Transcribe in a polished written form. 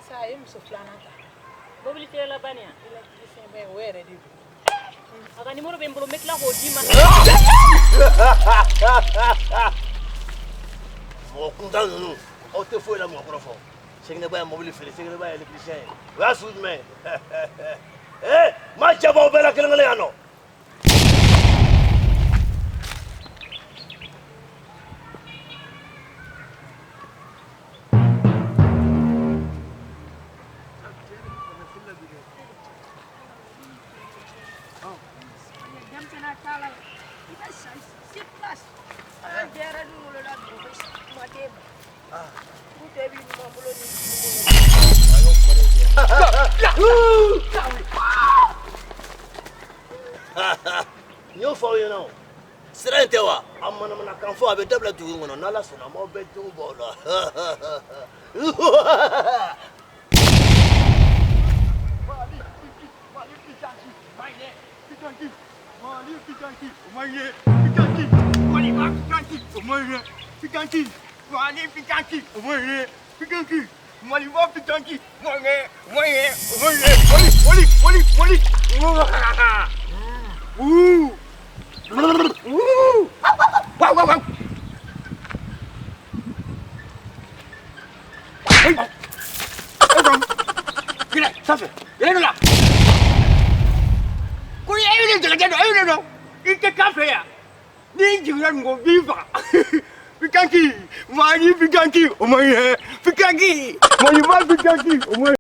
Sa a ye muso filanan ta. Mobili feerela ba nin ya? Électricien ba in, o yɛrɛ de don. A ka numéro bɛ n bolo, n bɛ tila k'o d'i ma. Mɔgɔ kuntan ninnu, aw tɛ foyi la mɔgɔ kɔrɔ fɔ. Sɛgɛnɛba ye mobili feere, Sɛgɛnɛba ye électricien ye. O y'a sugu jumɛn ye? Ee, maa cɛ b'aw bɛɛ la kelen kelen yan nɔ. Denmisɛnninya t'a la, i bɛ sa sur place. An denyɛrɛnin wolola dugu, kuma t'e ma. K'u tɛ b'i ɲuman bolo ni N y'o fɔ aw ɲɛna, o sira in tɛ wa? A manamanakan fɔ, a bɛ dabila dugu in kɔnɔ. N'Ala sɔnna, an b'aw bɛɛ denw bɔ aw la. Ko e bɛ ne jagajɛ dɔn, e bɛ ne dɔn, i tɛ k'a fɛ yan. N'i jiginna nin kɔ, n b'i faga. Pikanki, Mali pikanki, o ma ɲɛ. Pikanki, Maliba pikanki, o ma.